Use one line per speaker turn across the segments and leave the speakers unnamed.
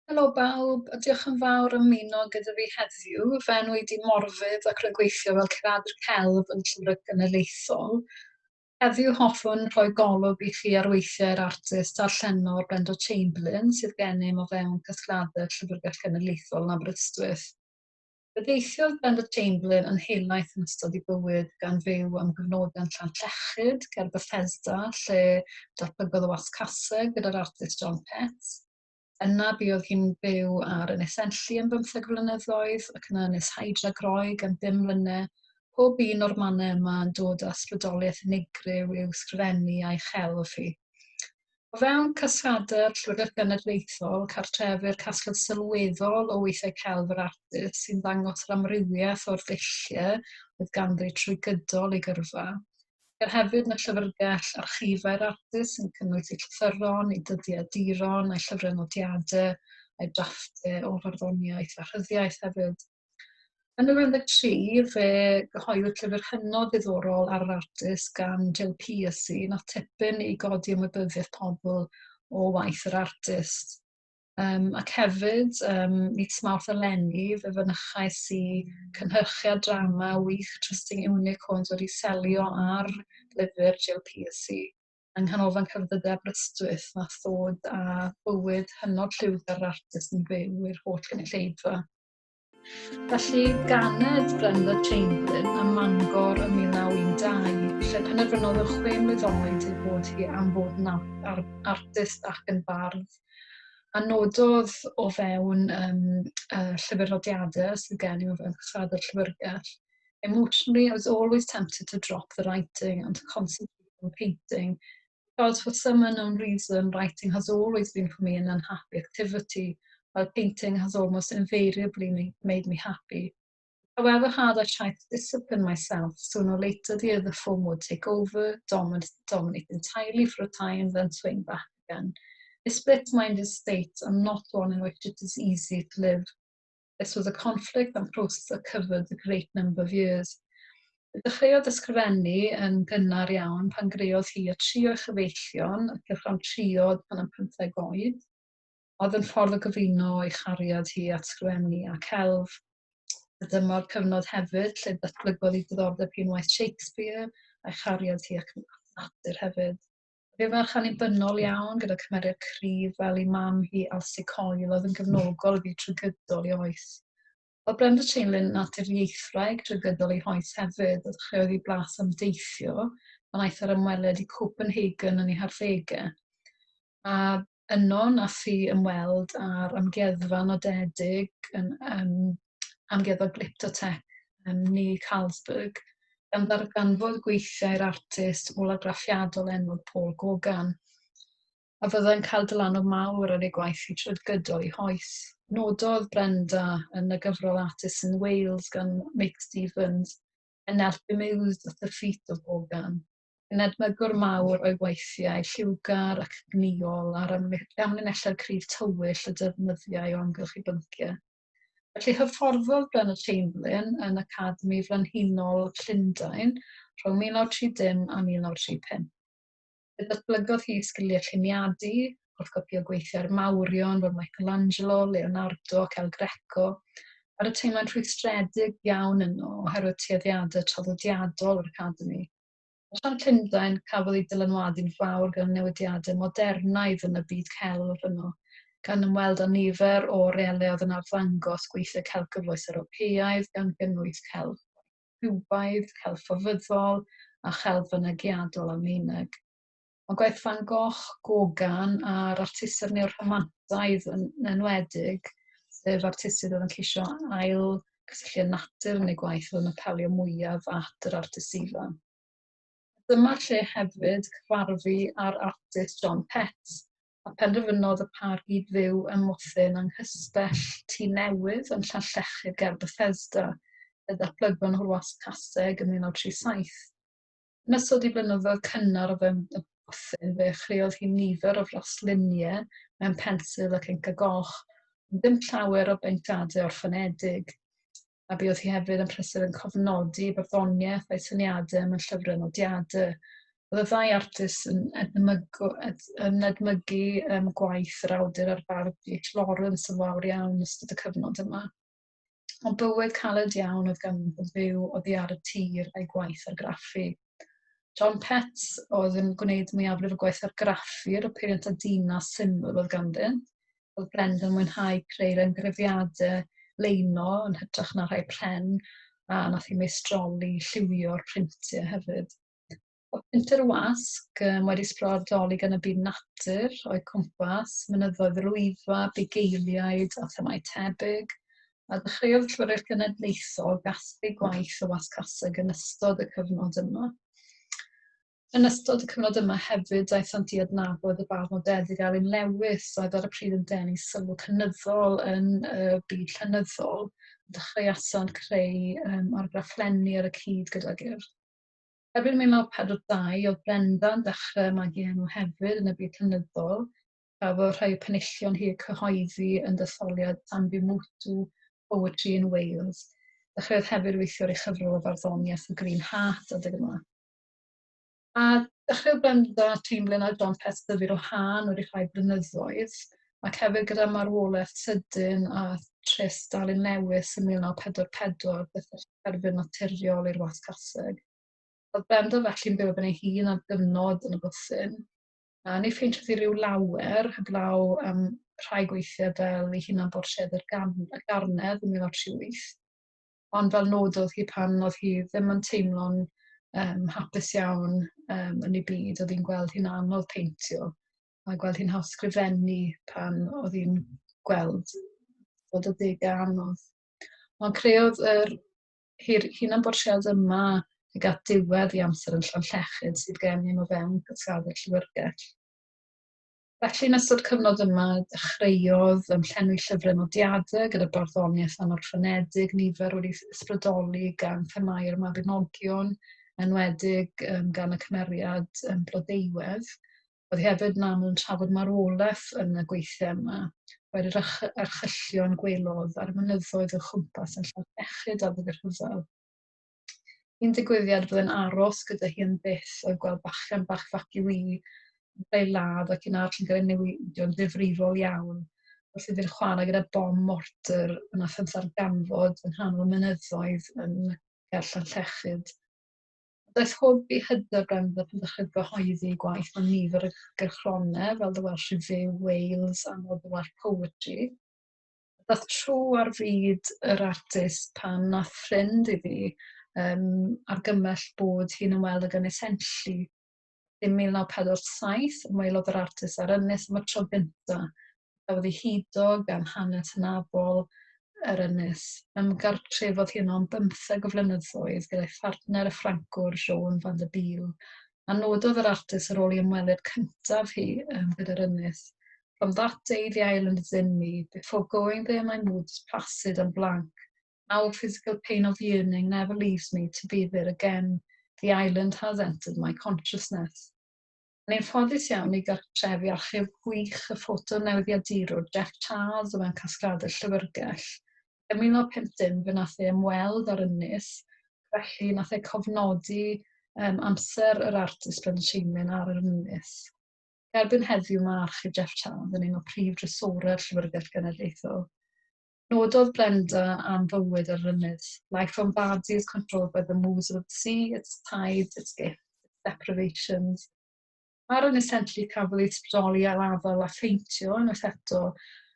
Helo bawb, a diolch yn fawr am ymuno gyda fi heddiw. Fy enw i 'di Morfydd ac rwy'n gweithio fel curadur celf yn Llyfrgell Genedlaethol. Heddiw hoffwn rhoi golwg i chi ar weithiau'r artist a'r llenor Brenda Chamberlain sydd gennym o fewn casgliadau Llyfrgell Genedlaethol yn Aberystwyth. Fe deithiodd Brenda Chamberlain yn helaeth yn ystod ei bywyd gan fyw am gyfnodau yn Llanllechid ger Bethesda lle datblygodd y wasg caseg gyda'r artist John Petts. Yna buodd hi'n byw ar Ynys Enlli am bymtheg flynyddoedd ac yna Ynys Hydra Groeg am 5 mlynedd. Pob un o'r mannau yma yn dod â ysbrydoliaeth unigryw i'w sgrifennu a'i chelf hi. O fewn casgliadau'r Llyfrgell Genedlaethol, cartrefir casgliad sylweddol o weithiau celf yr artist sy'n dangos yr amrywiaeth o'r ddulliau oedd ganddi trwy gydol ei gyrfa. Ceir hefyd yn y llyfrgell archifau'r artist sy'n cynnwys ei llythyron, ei dyddiaduron, ei llyfrau nodiadau, a'i drafftiau o farddoniaeth a rhyddiaith hefyd. Yn 2013, fe gyhoeddwyd llyfr hynod ddiddorol ar yr artist gan Jill Piercy, nath tipyn i godi ymwybyddiaeth pobl o waith yr artist. Ac hefyd, mis Mawrth eleni, fe fynychais i cynhyrchiad drama wych Trusting Unicorns wedi selio ar lyfr Jill Piercy yng Nghanolfan Celfyddydau Aberystwyth, nath ddod â bywyd hynod lliwgar yr artist yn fyw i'r holl gynulleidfa. Felly, ganed Brenda Chamberlain ym Mangor ym 1912, lle penderfynodd yn 6 mlwydd oed ei bod hi am fod yn artist ac yn bardd. A nododd o fewn llyfr nodiadau sydd gen i o fewn casgliadau'r llyfrgell, "Emotionally, I was always tempted to drop the writing and to concentrate on painting, because for some unknown reason, writing has always been for me an unhappy activity, while painting has almost invariably made me happy. However hard I tried to discipline myself, sooner or later the other form would take over, dominate entirely for a time, then swing back again. A split-minded state and not one in which it is easy to live. This was a conflict and process that covered a great number of years." Dechreuodd ysgrifennu yn gynnar iawn pan greodd hi a tri o'i chyfeillion y cylchgrawn Triod pan yn 15 oed, oedd yn ffordd o gyfuno ei chariad hi at sgrifennu a celf. A dyma'r cyfnod hefyd lle datblygodd ei diddordeb hi yn waith Shakespeare a'i chariad hi ac natur hefyd. Fe ferch annibynnol iawn gyda cymeriad cryf fel ei mam hi Elsie Coyle oedd yn gefnogol iddi trwy gydol ei oes. Oedd Brenda Chamberlain yn naturiaethwraig trwy gydol ei hoes hefyd, a dechreuodd hi blas am deithio pan aeth ar ymweliad i Copenhagen yn ei harddegau. A yno nath hi ymweld â'r amgueddfa nodedig yn Amgueddfa Glyptotek neu Carlsberg, gan ddarganfod gweithiau'r artist ôl-argraffiadol enwog Paul Gauguin, a fyddai'n cael dylanwad mawr ar ei gwaith hi trwy gydol ei hoes. Nododd Brenda yn y gyfrol Artists in Wales gan Meic Stevens, "I knelt bemused at the feet of Gauguin." Yn edmygwr mawr o'i weithiau lliwgar ac egnïol a'r amlinelliad cryf tywyll y defnyddiau o amgylch ei bynciau. Felly hyfforddodd Brenda Chamberlain yn Academi Frenhinol Llundain rhwng 1930 a 1935. Fe ddatblygodd hi sgiliau lluniadu wrth gopïo gweithiau'r mawrion fel Michelangelo, Leonardo ac El Greco, ar y teimlad rhwystredig iawn yno oherwydd tueddiadau traddodiadol yr Academi. Yn Llundain, cafodd ei dylanwadu'n fawr gan newidiadau modernaidd yn y byd celf yno, gan ymweld â nifer o orielau oedd yn arddangos gweithiau celf gyfoes Ewropeaidd, gan gynnwys celf Ciwbaidd, celf ffafyddol a chelf fynegiadol Almaeneg. Mae gwaith Van Gogh, Gauguin a'r artistiaid neo-rhamantaidd yn enwedig, sef artistiaid oedd yn ceisio ail gysylltu â natur yn eu gwaith oedd yn apelio mwyaf at yr artist ifanc. Dyma lle hefyd cyfarfu â'r artist John Petts, a penderfynodd y pâr gyd fyw ym Mwthyn yng Nghystell Tŷ Newydd yn Llanllechid ger Bethesda, lle datblygon nhw'r wasg caseg yn 1937. Yn ystod ei blynyddoedd cynnar o fewn y bwthyn, fe chreodd hi nifer o frasluniau mewn pensil ac inc a goch, ond dim llawer o baentiadau orffenedig. A buodd hi hefyd yn prysur yn cofnodi barddoniaeth a'i syniadau mewn llyfrau nodiadau. Oedd y ddau artist yn edmygu, yn edmygu gwaith yr awdur a'r bardd D.H. Lawrence yn fawr iawn yn ystod y cyfnod yma. Ond bywyd caled iawn oedd ganddo fyw oddi ar y tir a'i gwaith argraffu. John Petts oedd yn gwneud mwyafrif o gwaith argraffu ar y peiriant Adina syml oedd ganddynt. Oedd Brenda yn mwynhau creu'r engrefiadau leino yn hytrach na rhai pren, a nath hi meistroli lliwio'r printiau hefyd. Oedd Pinter y Wasg wedi sbrodoli gan y byd natur o'i cwmpas, mynyddoedd yr Wyddfa, bugeiliaid a themâu tebyg, a dechreuodd Llyfrgell Genedlaethol gasglu gwaith y Wasg Caseg yn ystod y cyfnod yma. Yn ystod y cyfnod yma hefyd daethant i adnabod y bardd nodedig Alun Lewis, oedd ar y pryd yn denu sylw cynyddol yn y byd llenyddol. Dechreuasant creu argrafflenni ar y cyd gydag ef. Erbyn 1942, oedd Brenda yn dechrau magu enw hefyd yn y byd llenyddol. Cafodd rhai o penillion hi eu cyhoeddi yn detholiad Thambi Muthu Poetry in Wales. Dechreuodd hefyd weithio ar ei chyfrol o farddoniaeth The Green Heart adeg yma. A dechreuodd Brenda Chamberlain a John Petts dyfu o hân wedi rhai blynyddoedd, ac hefyd gyda marwolaeth sydyn a trist Alun Lewis yn 1944, beth terfyn naturiol i'r wasg Caseg. Oedd Brenda felly'n byw ben ei hun am gyfnod yn y bwthyn. A ni ffeindiodd hi ryw lawer, heblaw am rhai gweithiau fel ei hunan bortread yr garnedd yn 1938. Ond fel nododd hi pan oedd hi ddim yn teimlo'n hapus iawn yn ei byd, oedd hi'n gweld hi'n anodd peintio a gweld hi'n haws sgrifennu pan oedd hi'n gweld bod y degau anodd. Ond creodd yr hunan-bortread yma tuag at diwedd ei amser yn Llanllechid sydd gennym o fewn casgliadau'r Llyfrgell. Felly yn ystod cyfnod yma dechreuodd llenwi llyfrau nodiadau gyda barddoniaeth anorffenedig, nifer wedi ysbrydoli gan themâu'r Mabinogion, enwedig gan y cymeriad Blodeuwedd. Oedd hi hefyd yn aml yn trafod marwolaeth yn y gweithiau yma, wedi'r archyllio'n gwelodd ar y mynyddoedd o chwmpas yn Llanllechid adeg y rhyfel. Un digwyddiad fydde'n aros gyda hi yn byth oedd gweld bachgen bach faciwî yn cael ei ladd ac un arall yn cael ei newidio'n ddifrifol iawn wrth iddi'r chwarae gyda bom mortar yn nath ddarganfod yng nghanol mynyddoedd yn ger Llanllechid. Daeth hwb i hyder Brenda pan ddechreuodd gyhoeddi ei gwaith mewn nifer o gylchgronau fel The Welsh Review, Wales a The Welsh Poetry. Daeth tro ar fyd yr artist pan nath ffrind iddi argymell bod hi'n ymweld ag Ynys Enlli. Yn 1947, ymwelodd yr artist ar ynys am y tro gyntaf. Cafodd ei hudo gan hanes hynafol yr ynys. Ymgartrefodd hi yno am bymtheg o flynyddoedd gyda'i phartner y Ffrancwr Joan van der Bijl, a nododd yr artist ar ôl ei ymweliad cyntaf hi gyda'r ynys. From that day the island is in me. Before going there my mood is placid and blank. Now physical pain of yearning never leaves me to be there again. The island has entered my consciousness. Ni'n ffodus iawn i gartrefu archif gwych y ffoto newyddiadurwr Jeff Charles o fewn casgliadau Llyfrgell. Ym 1950 fe nath e ymweld â'r ynys, felly nath e cofnodi amser yr artist Brenda Chamberlain ar yr ynys. Erbyn heddiw mae archif Jeff Charles yn un o prif drysorau'r Llyfrgell Genedlaethol. Nododd Brenda am fywyd ar yr ynys. Life on Bardsey is controlled by the moods of the sea, its tides, its gifts, its deprivations. Ar Ynys Enlli cafodd ei ysbrydoli ail afael a pheintio unwaith eto,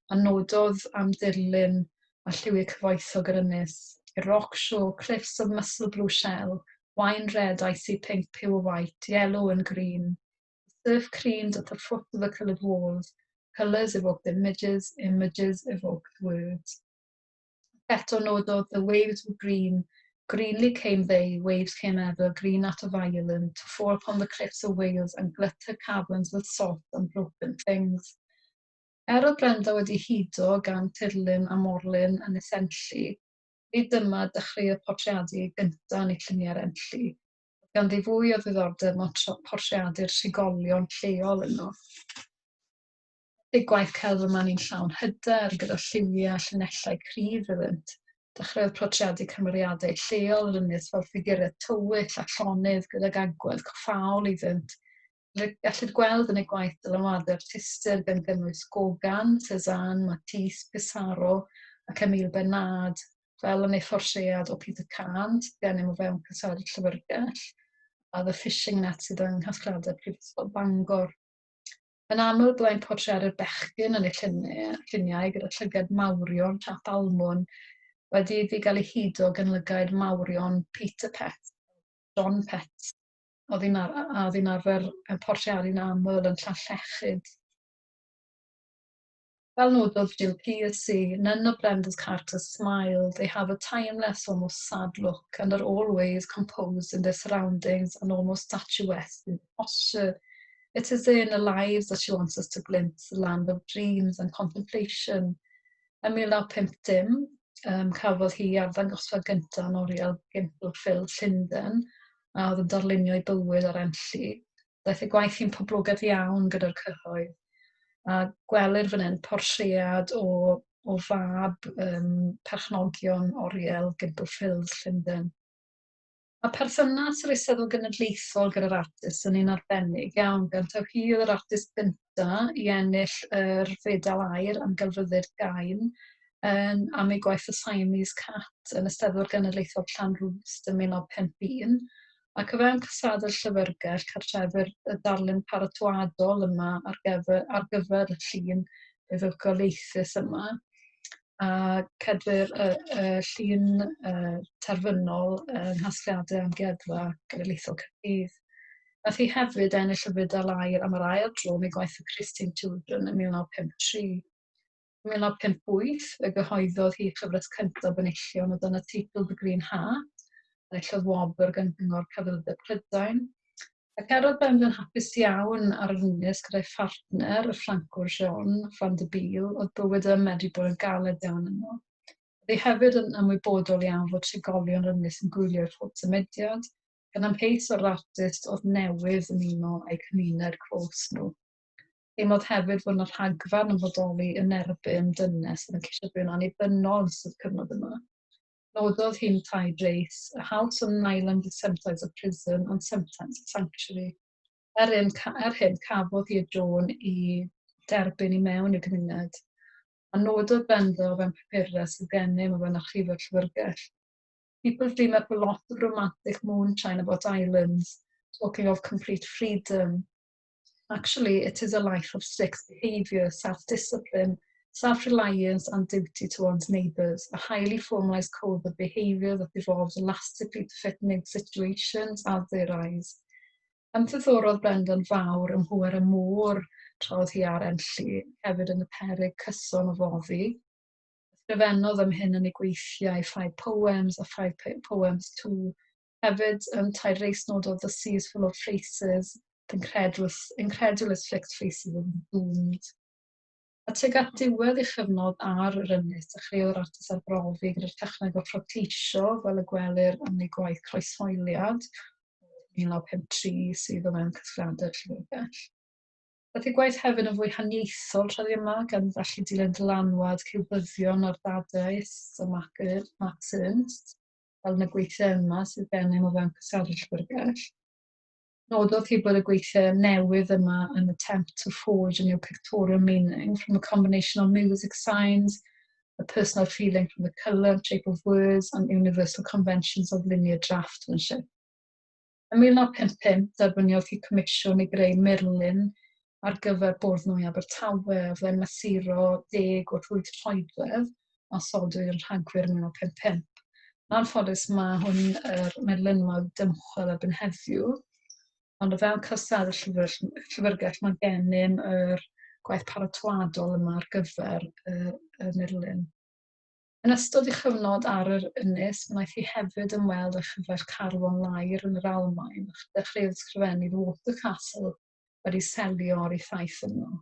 a nododd am dirlun a lliwiau cyfoethog yr ynys. A rock shore, cliffs of mussel blue shell, wine red, icy pink, pure white, yellow and green. The surf creamed at the foot of the coloured walls. Colours evoked images, images evoked words. Eto nododd, the waves were green, greenly came they, waves came ever, green out of Ireland, to fall upon the cliffs of Wales and glut her caverns with salt and broken things. Er oedd Brenda wedi hudo gan tirlun a morlun yn Ynys Enlli, nid dyma dechreuodd portreadu ei gyntaf yn ei lluniau ar Enlli. Ganddi fwy o ddiddordeb mewn portreadu'r trigolion lleol yno. Ei gwaith celf yma ni'n llawn hyder gyda lliwiau a llinellau cryf iddynt. Dechreuodd portreadu cymeriadau lleol yr ynys fel ffigurau tywyll a llonydd gydag agwedd coffaol iddynt. Gellid gweld yn ei gwaith dylanwadau artistiaid gan gynnwys Gauguin, Cézanne, Matisse, Pissarro ac Emile Bernard, fel yn ei phortread o Peter Cahn, sydd gennym o fewn casgliad y Llyfrgell, a The Fishing Net sydd yng nghasgliadau Prifysgol Bangor. Yn aml byddai'n portreadu'r bechgyn yn ei lluniau gyda llygad mawrion siâp almwn wedi iddi gael ei hudo gan lygaid mawrion Peter Pett, John Pett, oedd hi'n ar a oedd hi'n arfer portreadu'n aml yn Llanllechid. Fel nododd Jill Piercy, "None of Brenda's characters smile. They have a timeless, almost sad look and are always composed in their surroundings and almost statuesque in posture. It is in the lives that she wants us to glimpse, the land of dreams and contemplation." Ym 1950, cafodd hi arddangosfa gyntaf yn oriel Gimpel Fils Llundain, a oedd yn darlunio ei bywyd ar Enlli. Daeth ei gwaith hi'n poblogaidd iawn gyda'r cyhoedd, a gwelir fan hyn portread o fab perchnogion oriel Gimpel Fils Llundain. Mae perthynas yr Eisteddfod Genedlaethol gyda'r artist yn un arbennig iawn, gan taw hi oedd yr artist gyntaf i ennill yr Fedal Aur am gelfyddyd gain am ei gwaith The Siamese Cat yn Eisteddfod Genedlaethol Llanrwst yn 1951. Ac o fewn casgliad y Llyfrgell cartrefir y darlun paratoadol yma ar gyfer y llun buddugoliaethus yma. A cedwir y llun terfynol yng nghasgliadau Amgueddfa Genedlaethol Caerdydd. Nath hi hefyd ennill y Fedal Aur am yr ail dro am ei gwaith The Christian Children yn 1953. Yn 1958, fe gyhoeddodd hi chyfres cyntaf benillion o dan y teitl The Green Heart, enillodd wobr gan Gyngor Celfyddydau Prydain. Ac er oedd Brenda'n hapus iawn ar yr ynys gyda'i phartner, y Ffrancwr Jean van der Bijl, oedd bywyd yn medru bod yn galed iawn yno. Oedd hi hefyd yn ymwybodol iawn fod trigolion yr ynys yn gwylio ei phob symudiad, gan amheus o'r artist oedd newydd ymuno â'u cymuned clos nhw. Teimlodd hefyd fod yna rhagfarn yn bodoli yn erbyn dynes oedd yn ceisio byw'n annibynnol yn ystod y cyfnod yma. Nododd hi'n Tide Race, "A house on an island is sometimes a prison and sometimes a sanctuary." Er hyn, cafodd hi a Joan eu derbyn i mewn i'r gymuned. A nododd Brenda o fewn papurau sydd gennym o fewn archifau'r Llyfrgell: "People dream up a lot of romantic moonshine about islands, talking of complete freedom. Actually, it is a life of strict behaviour, self-discipline, self-reliance and duty to one's neighbours, a highly formalised code of behaviour that evolves elastically to fit new situations as they arise." Ymddiddorodd Brenda'n fawr ym mhŵer y môr tra oedd hi ar Enlli, hefyd yn y peryg cyson o foddi. Ysgrifennodd am hyn yn ei gweithiau Five Poems a Five Poems Too. Hefyd, Tide Race nododd, "The sea is full of faces, the incredulous fixed faces of the doomed." A tuag at diwedd ei chyfnod ar yr ynys, dechreuodd yr artist arbrofi gyda'r techneg o ffroteisio fel y gwelir yn ei gwaith Croeshoeliad 1953 sydd o fewn casgliadau'r Llyfrgell. Daeth ei gwaith hefyd yn fwy haniaethol tra yma, gan felly dilyn dylanwad ciwbyddion a'r Dadaists a Max Ernst, fel yn y gweithiau yma sydd gennym o fewn casgliadau'r Llyfrgell. Nododd hi bod y gweithiau newydd yma yn attempt to forge a new pictorial meaning from a combination of music signs, a personal feeling from the colour and shape of words and universal conventions of linear draftsmanship. Ym 1955, derbyniodd hi comisiwn i greu murlun ar gyfer Bwrdd Nwy Abertawe, a fyddai'n mesuro 10 wrth 8 troedfedd a osodwyd yn Rhagfyr 1955. Yn anffodus, mae hwn, yr murlun yma, dymchwel erbyn heddiw, ond o fewn casgliad y Llyfrgell mae gennym yr gwaith paratoadol yma ar gyfer y murlun. Yn ystod ei chyfnod ar yr ynys, wnaeth hi hefyd ymweld â chyfaill Carl von Laer yn yr Almaen a dechreuodd ysgrifennu The Water Castle wedi selio ar ei thaith yno.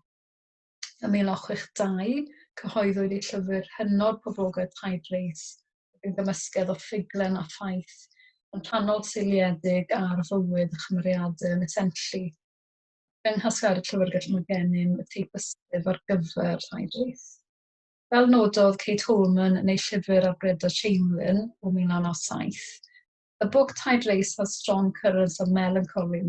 Ym 1962, cyhoeddwyd ei llyfr hynod poblogaidd Tide Race, yn gymysgedd o ffuglen a ffaith, yn rhannol seiliedig ar fywyd a chymeriadau Ynys Enlli. Yng nghasgliad y Llyfrgell mae gennym y teipysgrif ar gyfer Tide Race. Fel nododd Kate Holman yn ei llyfr ar Brenda Chamberlain o 1997, "The book Tide Race has strong currents of melancholy.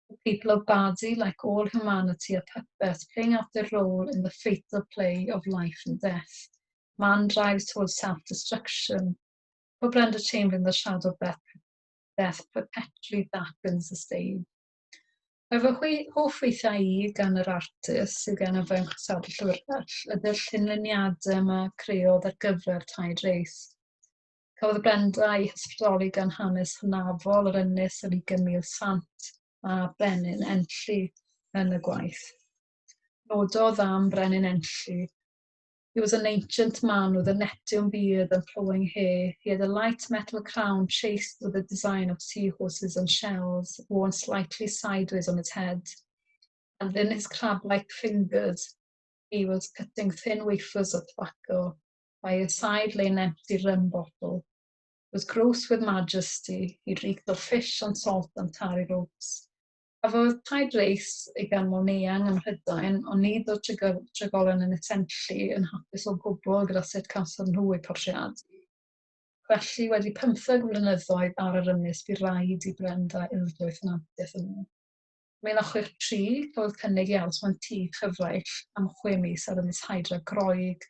The people of Bardi, like all humanity, are puppets playing out their role in the fatal play of life and death. Man drives towards self-destruction. For Brenda Chamberlain, the shadow of death perpetually darkens the stage." Efo hoff weithiau i gan yr artist sydd gen o fewn casgliad y llyfrgell ydy'r llunluniadau yma creodd ar gyfer Tide Race. Cafodd Brenda ei hysbrydoli gan hanes hynafol yr ynys yr 20,000 sant a Brenin Enlli yn y gwaith. Nododd am Brenin Enlli, "He was an ancient man with a Neptune beard and flowing hair. He had a light metal crown chased with a design of seahorses and shells, worn slightly sideways on his head. And in his crab-like fingers, he was cutting thin wafers of tobacco. By his side lay an empty rum bottle. He was gross with majesty. He reeked of fish and salt and tarry ropes." Cafodd Tide Race ei ganmol eang ym Mhrydain, ond nid oedd trigolion Ynys Enlli yn hapus o gwbl gyda sut cawson nhw eu portreadu. Felly, wedi 15 blynyddoedd ar yr ynys, bu raid i Brenda ildio ei thenantiaeth yno. 1963, cafodd cynnig i aros mewn tŷ cyfaill am 6 mis ar Ynys Hydra Groeg.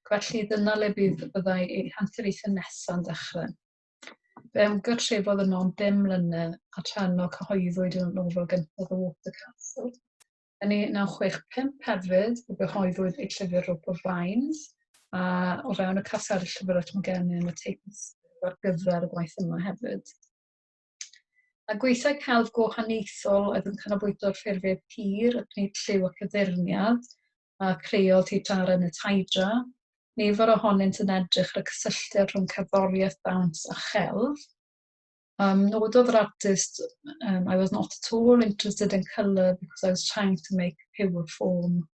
Felly dyna le byddai ei hanturiaethau nesaf yn dechrau. Fe ymgartrefodd yno am 5 mlynedd a tra yno cyhoeddwyd y nofel gyntaf, The Water Castle. Yn 1965 hefyd, fe gyhoeddwyd ei llyfr Rope of Vines, a o fewn y casgliad y llyfr mae gennym y teip ar gyfer y gwaith yma hefyd. A gweithiau celf gwahaniaethol oedd yn canolbwyntio ar ffurfiau pur, y gwneud lliw ac addurniad, a creodd hi Tara yn y Hydra. Nifer ohonynt yn edrych ar y cysylltiad rhwng cerddoriaeth, dawns a chelf. Nododd yr artist, "I was not at all interested in colour because I was trying to make pure form."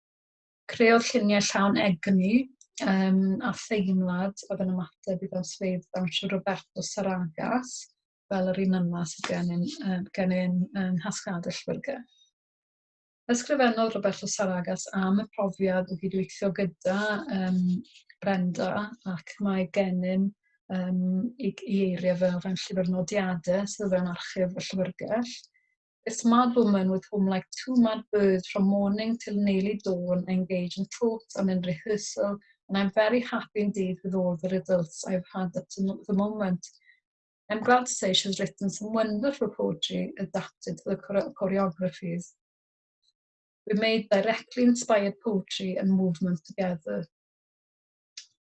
Creodd lluniau llawn egni a theimlad oedd yn ymateb i ddawnsfeydd dawnsio Roberto Saragas, fel yr un yma sydd gennym yng nghasgliad y llyfrgell. Ysgrifennodd Roberto Saragas am y profiad o gydweithio gyda Brenda ac mae gennym ei eiriau fel fewn llyfr nodiadau sydd fewn archif y llyfrgell. "This mad woman with whom, like two mad birds, from morning till nearly dawn I engage in thought and in rehearsal, and I'm very happy indeed with all the results I've had up to the moment. I'm glad to say she's written some wonderful poetry adapted to the choreographies. We made directly inspired poetry and movement together."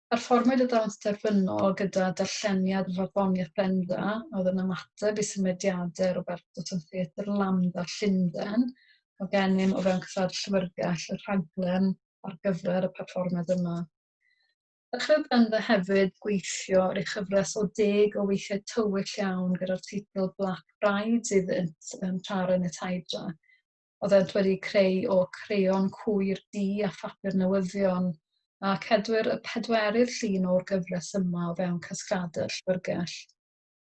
Perfformiwyd y dawns derfynol gyda darlleniad o farddoniaeth Brenda, oedd yn ymateb i symudiadau Roberto yn Theatr Lambda Llundain. O gennym o fewn casgliad llyfrgell y rhaglen ar gyfer y perfformiad yma. Dechreuodd Brenda hefyd gweithio ar ei chyfres o 10 o weithiau tywyll iawn gyda'r teitl Black Brides iddynt tra ar Ynys Hydra. Oeddent wedi creu o creon cwyr du a phapur newyddion, a cedwir y pedwerydd llun o'r gyfres yma o fewn casgliadau'r llyfrgell.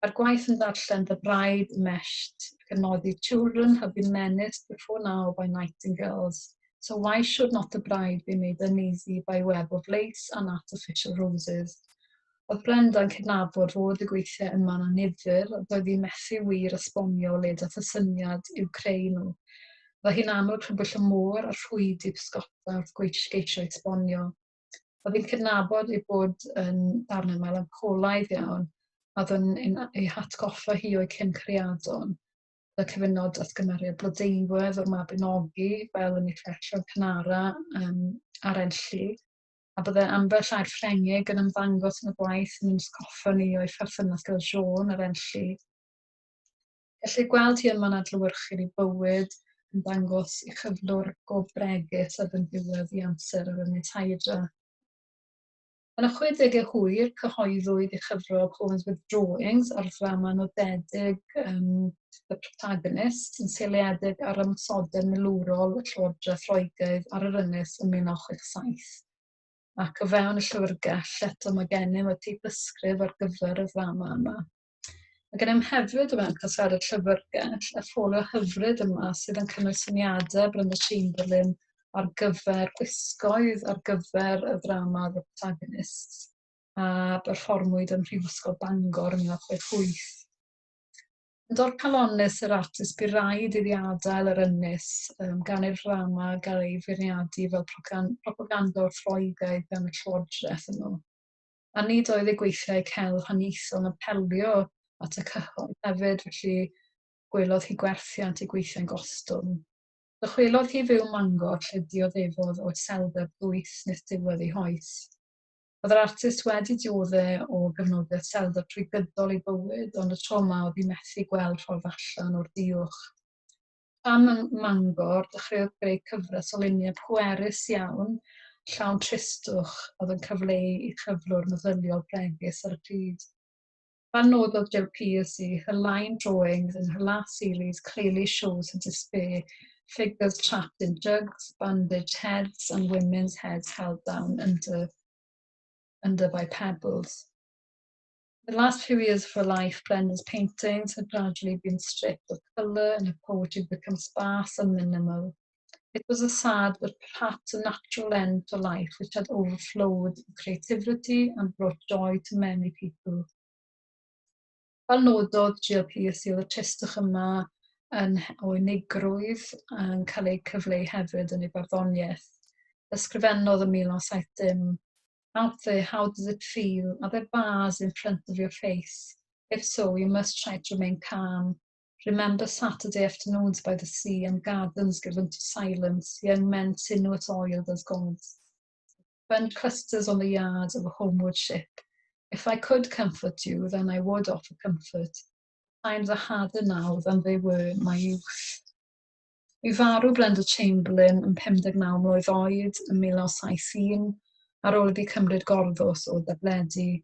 Mae'r gwaith yn darllen "The Bride Meshed" ac yn nodi, "Children have been menaced before now by nightingales, so why should not the bride be made uneasy by web of lace and artificial roses?" Oedd Brenda yn cydnabod fod y gweithiau yma'n annifyr, a doedd hi methu wir esbonio le daeth y syniad i'w creu nhw. Byddai hi'n aml crybwyll y môr a'r rhwydi pysgota wrth geisio esbonio. Oedd hi'n cydnabod ei bod yn darnau melancolaidd iawn, a oedd yn ei hatgoffa hi o'i cyn cariadon. Y cyfnod at gymeriad Blodeuwedd o'r Mabinogi, fel yn ei fersiwn cynara ar Enlli. A byddai ambell air Ffrengig yn ymddangos yn y gwaith yn atgoffa ni o'i pherthynas gyda Siôn ar Enlli. Gellir gweld hi yma'n adlewyrchu ei bywyd, yn dangos ei chyflwr go bregus erbyn diwedd ei amser ar Ynys Hydra. Yn y 60au hwyr, cyhoeddwyd ei chyfrol Poems with Drawings ar ddrama nodedig The Protagonist, yn seiliedig ar ymosodiad milwrol y Llywodraeth Roegaidd ar yr ynys yn 1967. Ac o fewn y llyfrgell eto mae gennym y teipysgrif ar gyfer y ddrama yma. Mae gennym hefyd o fewn casgliad y llyfrgell y ffolio hyfryd yma sydd yn cynnwys syniadau Brenda Chamberlain. ar gyfer gwisgoedd ar gyfer y ddrama The Protagonists a berfformwyd ym Mhrifysgol Bangor yn 1968. Yn dorcalonnus yr artist bu raid iddi adael yr ynys gan i'r ddrama gael ei feirniadu fel propaganda wrth-Roegaidd gan y llywodraeth yno. A nid oedd ei gweithiau celf haniaethol yn apelio at y cyhoedd hefyd, felly gwelodd hi gwerthiant ei gweithiau'n gostwng. Dychwelodd hi fyw Mangor lle dioddefodd o iselder dwys nes diwedd ei hoes. Oedd yr artist wedi diodde o gyfnodau iselder trwy gydol ei bywyd, ond y tro yma oedd hi methu gweld ffordd allan o'r diwch. Pan ym Mangor, dechreuodd greu cyfres o luniau pwerus iawn, llawn tristwch, oedd yn cyfleu ei chyflwr meddyliol bregus ar y pryd. Pan nododd Jill Piercy, her line drawings in her last series clearly shows her despair, figures trapped in jugs, bandaged heads and women's heads held down under by pebbles. The last few years of her life, Brenda's paintings had gradually been stripped of colour and her poetry become sparse and minimal. It was a sad but perhaps a natural end to life which had overflowed with creativity and brought joy to many people. Fel nododd Jill Piercy, oedd y tristwch yma yn o unigrwydd yn cael ei cyfleu hefyd yn ei barddoniaeth. Ysgrifennodd ym 1970, "Out there, how does it feel? Are there bars in front of your face? If so, you must try to remain calm. Remember Saturday afternoons by the sea and gardens given to silence, young men sinuous oiled as gods. Spent clusters on the yard of a homeward ship. If I could comfort you, then I would offer comfort. Times are harder now than they were in my youth." Bu farw Brenda Chamberlain yn 59 mlwydd oed yn 1971 ar ôl iddi cymryd gorddos o dabledi.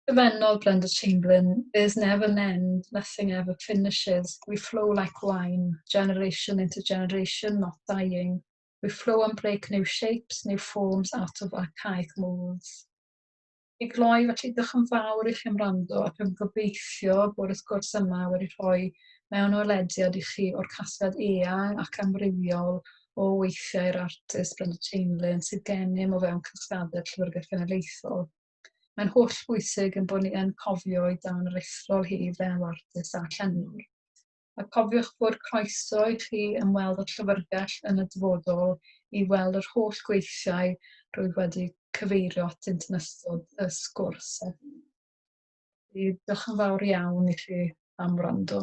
Ysgrifennodd Brenda Chamberlain, "There's never an end, nothing ever finishes. We flow like wine, generation into generation, not dying. We flow and break new shapes, new forms out of archaic molds." I gloi, felly, diolch yn fawr i chi am wrando ac yn gobeithio bod y sgwrs yma wedi rhoi mewnwelediad i chi o'r casgliad eang ac amrywiol o weithiau'r artist Brenda Chamberlain sydd gennym o fewn casgliadau'r Llyfrgell Genedlaethol. Mae'n holl bwysig yn bod ni yn cofio ei dawn aruthrol hi fel artist a llenwr. A cofiwch bod croeso i chi ymweld â'r llyfrgell yn y dyfodol i weld yr holl gweithiau rwyf wedi cyfeirio atynt yn ystod y sgwrs heddiw. Diolch yn fawr iawn i chi am wrando.